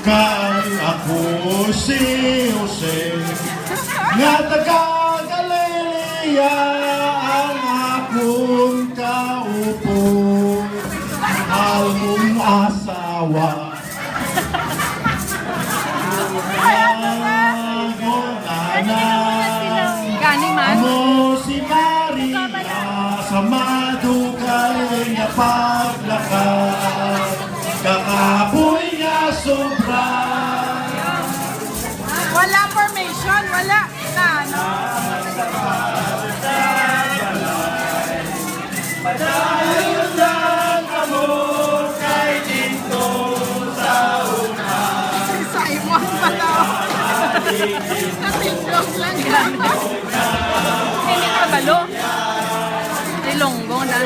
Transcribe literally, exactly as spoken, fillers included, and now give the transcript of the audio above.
Kay ako si Jose, nga taga Galilea, ang akon kaupo, mahal mong asawa. Ang akon anak, Gani man. Amo si Maria, sa madugay nga paglakad, kakapoy nga sobra. Wala formation, wala. Na, ano? Padayon lang kamo kay didto sa una. Si Simon pala. Natindog lang yan. Hindi ka balo. Ilonggo na.